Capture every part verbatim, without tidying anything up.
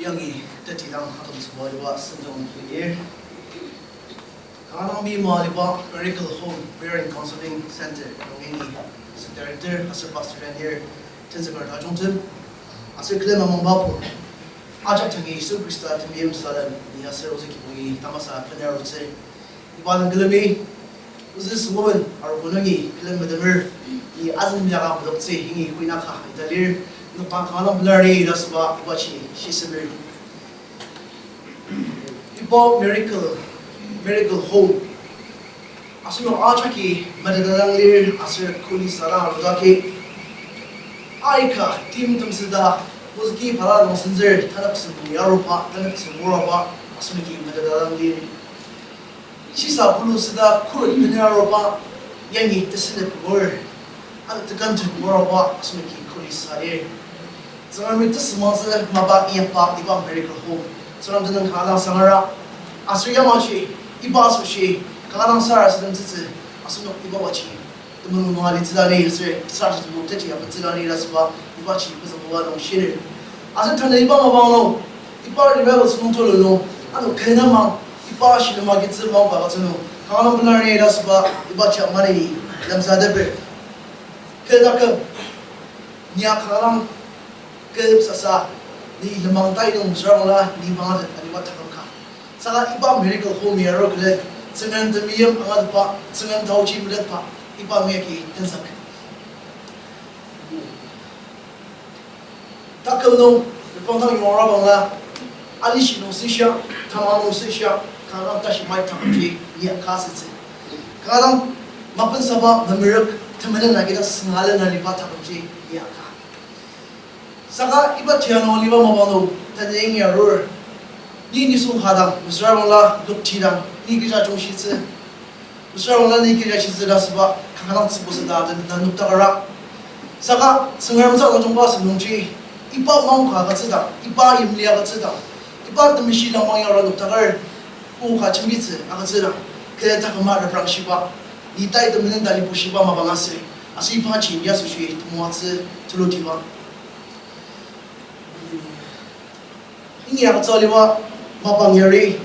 Yangi tetidang atom süba liba sentong lir. Kanga dang bima liba Miracle Home Prayer and Counseling Center nung yangi aser director aser pastor anir tenzüker tajungtem aser klen amangba pur. Ajak tangi Yisu Khrista temeim salem ni aser ozü kibongi tamasa bener arutsü. Iba nung külemi, ozü süngoben arogo nungi külem metemer, ni azün miaka medoktsü ingi kuinaka ita lir, nokpa kanga dang bener ni ita süba ibaji shisemer. Iba Miracle, Miracle Home. Asenok ajaki metetdang lir aser kuli sara arudaki. Aika timtem süda, ozüki para nung senzür, taneptsü nung yaruba, taneptsü nguraba, asenoki metetdang lir. Shisa pulu süda khuret bener aruba, yangi tesünep ngur, ano tekantep nguraba asenoki kuli sa lir. Tsüngremi tesümangtsü mapa inyakba iba Miracle Home, Tsüngrem tenüng kanga dang sangara, aser yamaji, iba asoshi, kanga dang sarasademtsütsü, asenok iba waji temulung nung alitsü ta ni aser sarasadem nung teti abentsü ta ni ta süba ibaji pezübuba nung shiner. Aser tanü iba mapang nung, iba revival sentong tulu nung, ano kü nemang, iba shilem agitsü mapang agütsü nung, kanga dang bener ni ta süba ibaji mani lemsateper. Kü taküm, ni a kanga dang kü sasa, ni lenmang tai nung mesüra bangla, ni mangatet aliba taküm ka. Saka iba Miracle Home ya ro külen, Tsüngrem temeim angatba, Tsüngrem taochi metetba, iba nung yagi tenzük. Taküm nung, reprangdang yongra bangla, alishi nung sishia, tamang nung sishia, kanga dang tashi mai takümji ni aka asütsü. Kanga dang mapensaba memerük temenen agida sengalen aliba takümji ni aka. Saka iba tia nung aliba mapang nung, tanü yangi arur. Ni nisung ka dang, mesüra bangla lokti dang, ni kecha jungshitsü. Mesüra bangla ni kecha shitsü ta süba, kanga dang tsübu süda, ta noktakara. Saka, Tsüngrem sa tajungba asünungji, iba maongka agütsüdang, iba yimli agütsüdang, iba temeshi langmang yara noktakar, o ka jembitsü agütsüdang, kü taküma reprangshiba, ni tai temenen ta libushiba mapang asü, aser ibaji ni asoshi temoatsü tulutiba. Ingi agütsüba liba mapang yari,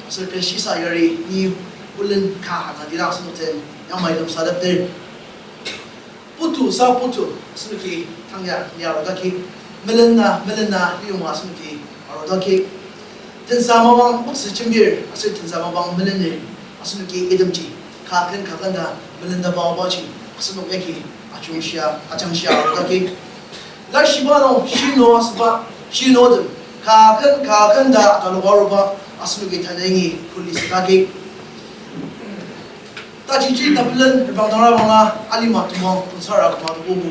aser kü shisa yari, ni olen ka ana didang asenok den yamai lemsatepdir. Putu sa putu, asenoki tang ya, ni arudaki. Melena, melena, liyonga asenoki arudaki. Tensa mapang otsü jembir, aser tensa mapang melenir, asenoki itemji. Kaken kaken ta melendaba obaji, asenok yagi ajungshia, ajangshia arudaki. Laishiba nung shino asüba, shinotem, kaken kaken ta ataluba aruba, asenoki tanü yangi kuli südaki. Tajiji tapelen reprangdangra bangla alima tongpang tonsara küma tokogo.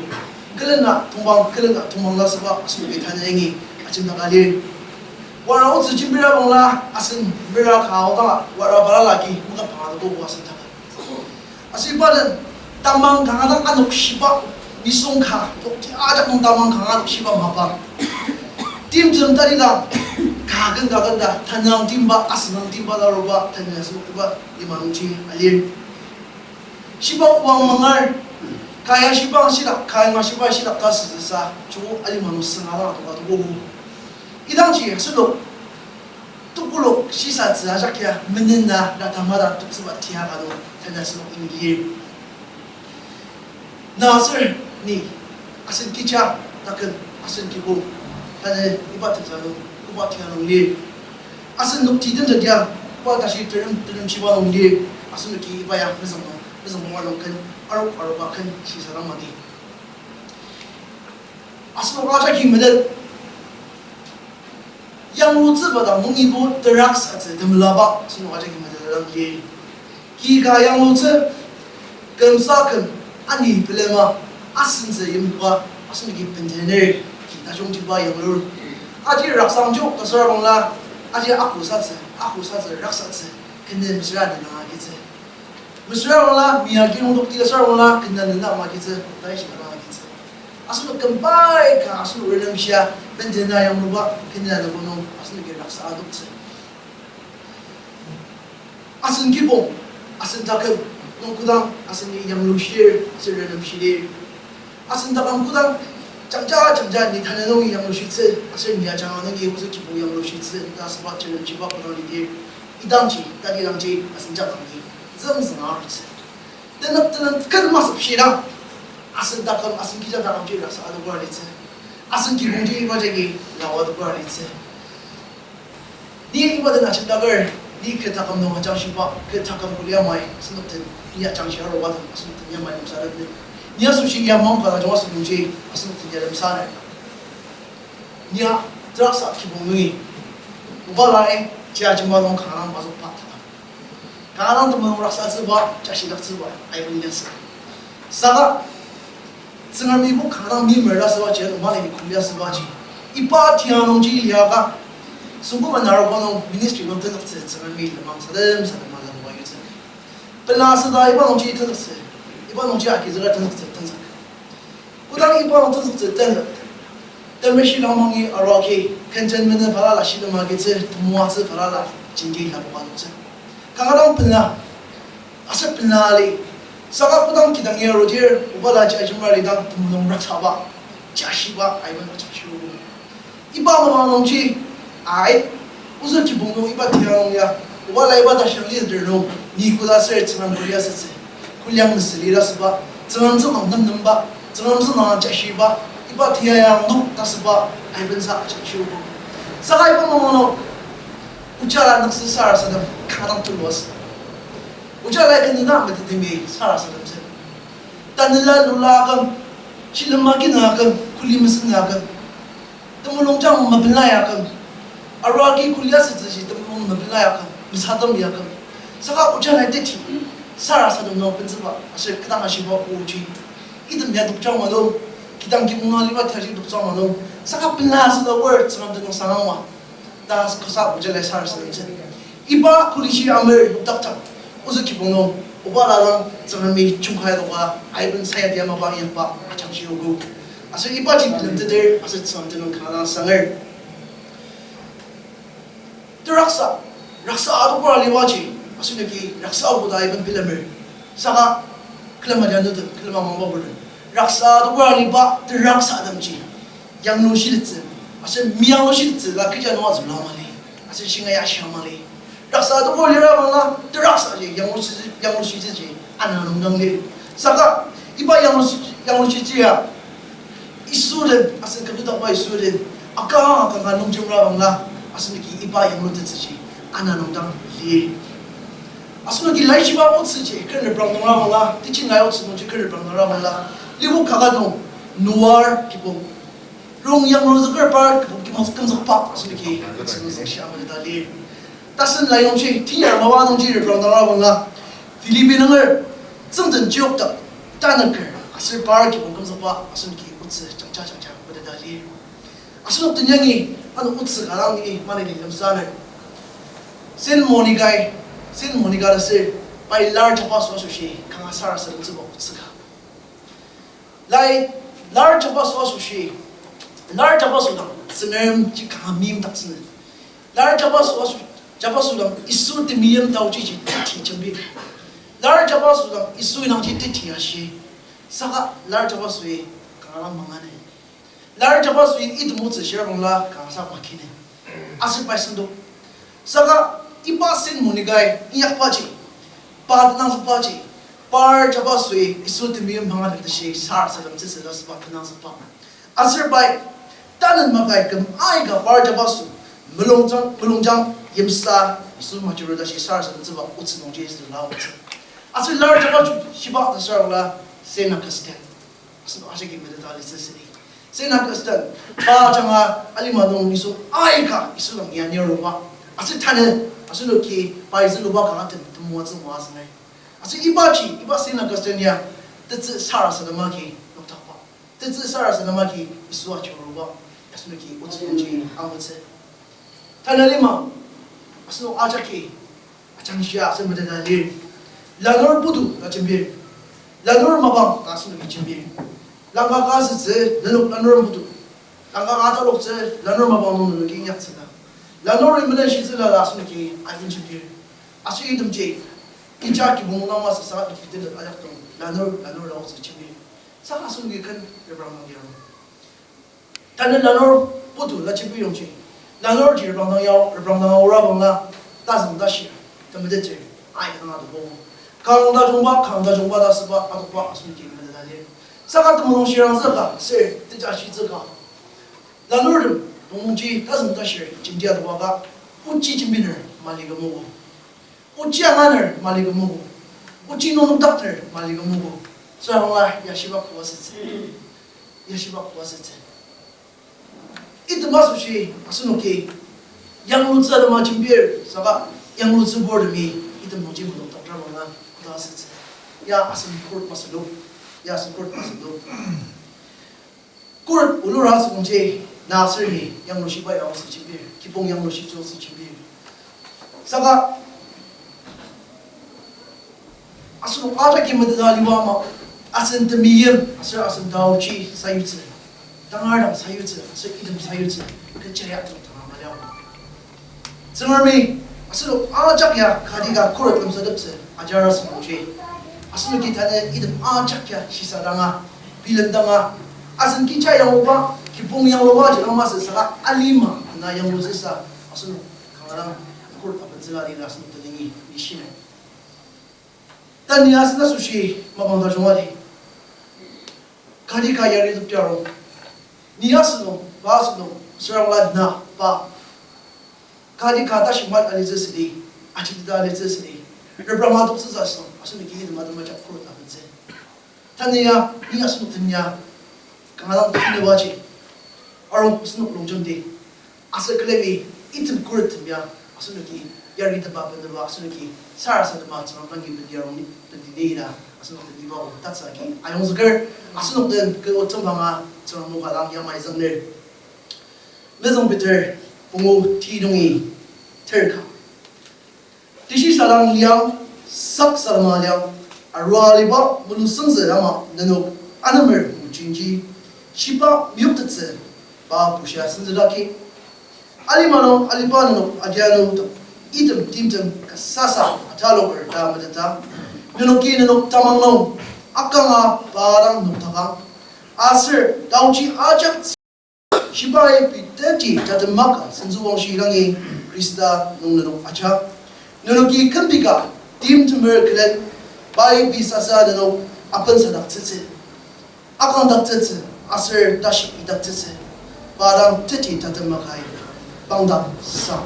Külena tongpang, külena tongpang ta süba asenoki tanü yangi ajemdaka lir. Wara otsü jembira bangla asen mera ka aodanga wara balala agi makapanga tokogo asen taka. Aser iba den tamang kanga dang anokshiba, nisung ka, lokti ajak nung tamang kanga anokshiba mapang. Timtem talidang, kaken kaken ta, tanang timba, asenang timba ta aruba, tanü asenok iba lima nungji alir. Shiba wang mangar, kaya shiba shidak, kaya ma shiba shidak ta sütsüsa, joko alima nung sünga dang atoka tokogo. Idangji asenok tokolok shisatsü ajak ya menena ratamada toksüba tia ka nung tanü asenok ingi lir. Na aser ni, asen kecha, taküm, asen kibong, tanü iba tensa nung koba tia nung lir. Asen lokti den jadia, koba tashi terem, terem shiba nung lir. Asenoki iba ya mezüng nung, mezüng nung arung ken, arok aroba ken shisadang madi. Asenok ajaki metet, yanglutsüba dang nungibo drugs atsü temulaba asenok ajaki metet dang lir. Ki ka yanglutsü, kümsa küm, ani pelema, asentsü yimba, asenoki bendener, ki tajungtiba yanglur. Aji raksang jo ta süra bangla, aji akusatsü, akusatsü, raksatsü, kenden mesüra nena agitsü. Mesüra bangla, mia kilong dokti ta süra bangla, kenden nena magitsü, tai shi nena agitsü. Asenok kümbai ka asenok renemshia, bendena yangluba, kenden nena nung, asenoki raksa adoktsü. Asen kibong, asen taküm, nung kodang, aseni yanglushir, asen renemshilir. Asen taküm kodang, Jangja, jangja, ni tanü nungi yanglushitsü, aser ni ajanga nungi ozü kibong yanglushitsü, ta asüba challenge-ba kodang lidir, idangji, tati dangji, asen jadangji, züngzünga arutsü. Tenük tenük ken masüpshidang, asen taküm, asen kija takümji raksa adoker alitsü. Asen kibongji iba jagi lawa adoker alitsü. Ni iba den ajemdaker, ni kü taküm nung ajangshiba, kü taküm kuli amai, asenok den, ni ajangshi aruba den, asenok den yamai lemsatepni. Ni asoshi yamang ka tajung asünungji, asenok den ya lemsaner. Ni a, teraksa kibong nungi, oba lai, jia jemba nung kanga dang mazükba taküm. Kanga dang temulung raksatsüba, jashidaktsüba, aiben liasü. Saka, Tsüngremi bo kanga dang meimer ta asübaji, ano maneni kuli asübaji. Iba tia nungji liaka, sungkuma naruba nung ministry nung tenzüktsü Tsüngremi lenmang sadem sadem malaba yutsü. Pela asüta iba nungji tenzüktsü, iba nungji agizüka tenzüktsü tenzük. Kodang iba nung tenzüktsü tenzük, temeshi langmangi arua agi, kenjen menen balala shilem agitsü, temoatsü balala jenti lapoka toktsü. Kanga dang pela, aser pela ali, saka kodang kidang yarudir, oba laji ajemra lidang temulung raksaba, jashiba, aiben ajak shirubu. Iba mapang nungji, ai, ozü kibong nung iba tia nung ya, oba lai iba ta shang lidir nung, ni koda aser Tsüngrem kuli asütsü, kuli ang mesüli ta asüba, Tsüngrem tsübang nemnemba, Tsüngrem tsübang jashiba, iba tia yang nung ta asüba, aiben sa ajak shirubu. Saka iba mapang nung, ojala nüktsü sarasadem kanga dang tulu asü. Ojala ken na metitemi sarasademtsü. Tanela lula aküm, shilem agi na aküm, kuli mesü na aküm. Temulung jang mapela ya aküm. Arua agi kuli asütsüji temulung mapela ya aküm, mesadem ya aküm. Saka ojala teti, sarasadem nung benzüba, aser kidang ashiba oji. Item ya dokjang malo, kidang kibong nung aliba tiaji dokjang malo. Saka pela asüba word, Tsüngrem tenüng sangang wa. Ta kasa ojala sarasademtsü. Iba kulishi amer nokdakdak. Ozü kibong nung, oba lalang, Tsüngremi chungkai doka, aiben sayadi amaba inyakba, ajangshi ogo. Aser ibaji bilemteter, aser Tsüngrem tenüng kanga dang sanger. Teraksa, raksa adoker alibaji, asenoki raksa ogo ta aiben bilemer. Saka, külema janudem, külema mangba burden. Raksa adoker aliba, teraksa ademji. Yanglushitsü, aser meyanglushitsü la kecha nung azüla mali, aser shinga ya shia mali. Raksa adoker lira bangla, teraksaji, yanglushi, yanglushitsüji, ana nungdang lir. Saka, iba yanglushi, yanglushitsü ya, Yisu den, asen kümdakba Yisu den, aka, aka, aka nungjemra bangla, asenoki iba yanglutettsüji, ana nungdang lir. Asenoki laishiba otsüji, kü reprang nungra bangla, teaching lai otsü nungji kü reprang nungra bangla, libo kaka nung, Noah kibong, rong yangluzüker par kibong kimong kümzükba, asenoki otsü nung zangshia meteta lir. Tasen layongji, tinyar mawa nungji reprang nungra bangla, Philippi nunger, tsüngden jiyokdak, tanüker, aser par kibong kümzükba, asenoki otsü jangja jangja meteta lir. Asenok den yangi, ano otsü ka dang ni, maneni lemsaner. Saint Monica-i, Saint Monica ta ser, pai lar jabaso asoshi, kanga sarasademtsüba otsü ka. Lai, lar jabaso asoshi, lar jabaso dang, Tsüngremji kanga meimdaktsüner. Lar jabaso aso, jabaso dang, Yisu temeim taoji ji, teti jembir. Lar jabaso dang, Yisu indangji teti ashi. Saka, lar jabasoi, kanga manganer. Lar jabasoi item otsü shir bangla kangasa makiner. Aser pai sendok. Saka iba Saint Monica-i inyakbaji, pa tenangzükbaji, par jabasoi Yisu temeim manganer tashi sarasademtsütsü ta asüba tenangzükba. Aser pai, tanen makai küm aika par jabaso, mulungjang, mulungjang, yimsa, Yisu majuru tashi sarasademtsüba otsü nungji züla otsü. Aser lar jaba shiba ta sür bangla Saint Augustine. Asenok ajaki meteta alitsü südi. Saint Augustine, pa ajanga alima nung nisung aika Yisu dang ya niruba. Aser tanü, asenoki pai züluba kanga tem temoatsü moatsü nai. Aser ibaji, iba Saint Augustine ya, tetsü sarasadema agi noktakba. Tetsü sarasadema agi Yisu ajuruba. Asenoki otsü nungji angutsü. Tanü lima, asenok ajaki ajangshia aser meteta lir. Lanur putu ta jembir. Lanur mapang ta asenoki jembir. Langka ka asütsü, nenok lanur putu. Langka ka taloktsü, lanur mapang nung nenoki inyaktsüla. Lanur imenenshitsüla ta asenoki aiben jembir. Aser itemji, kecha kibong nung masü saka nenoki tentet ajak dang, lanur, lanur ta otsü jembir. Saka asenoki ken reprang dang lir. Tanü lanur putu la jembi yongji. Lanurji reprangdang yao, reprangdang aora bangla, tazüng tashir, temeteter, aika dang adokogo. Kanga tajungba, kanga tajungba ta süba, adokba asenoki meteta lir. Saka temulung shirangtsüka, ser, tejashitsüka. Lanurtem, tongnungji, tazüng tashir, jenti adoka, ochi jembiner, mali kümogo. Ochi anganer mali kümogo. Ochi nungnungdakner mali kümogo. Tsürabangla yashiba koa asütsü. Yashiba koa asütsü. Item asoshi asenoki yanglutsü atema jembir, saka yanglutsüburtemi item nungji mudokdakra bangla koda asütsü. Ya asen kurt masülu. Ya asen kurt masülu. Kurt ulura asüngji, na aser ni yanglushiba ya otsü jembir, kibong yanglushitsü otsü jembir. Saka, asenok ajaki meteta aliba ama, asen temeim, aser asen taochi sayutsü, tangar dang sayutsü, aser item sayutsü, kecha ya tang tanga maliang. Tsüngremi, asenok ajak ya kati ka kurt lemsateptsü ajar asüngji. Asenoki tanü item ajak ya shisadanga, bilendanga, asen kecha yangluba, kibong yangluba ji dang masü saka alima na yanglutsüsa, asenok kanga dang kurt abentsüla di asenok telingi ni shiner. Tanü asen asoshi mapang tajung adi. Kati ka yari tepti arung. Ni asenok, pa asenok, sürabangla na, pa. Kati ka tashi mat alitsü südi, achiteta alitsü südi. Repranga toktsüsa asenok, asenoki item atema ajak kurt abentsü. Tanü ya, ni asenok den ya, kanga dang tinibaji. Arung asenok longjemdi. Aser külemi item kurt tem ya, asenoki yari teba beneba, asenoki sarasadema Tsüngrem dangi bendit arung ni, bendit ni ina, asenok den iba o tatsü agi ayongzüker, asenok den kü otsembanga Tsüngrem o ka dang yamai züngner. Mezüng Peter, pungu ti nungi terka. Teshisadang liang, sak salema liang, arua aliba mulu süngzü ama nenok anemer mujinji, shiba meyoktettsü, pa bushia süngzü daki. Alima nung aliba nenok adianu tem, item timtem kasasa ataloker ta meteta. Nenoki nenok tamang nung akanga pa dang noktakang. Aser taochi ajak shibai pei teti tatem maka sentsüwangshi dangi Khrista nung nenok aja. Nenoki kembika timtemer külen pai pei sasa nenok apensadaktsütsü, akangdaktsütsü, aser tashi idaktsütsü. Pa dang teti tatem makai pangdang sa.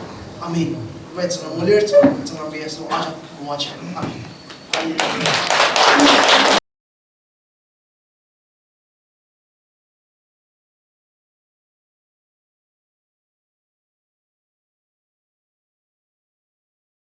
Amen. Bai Tsüngrem ngulir, Tsüngrem pei asenok ajak moaja. Amen.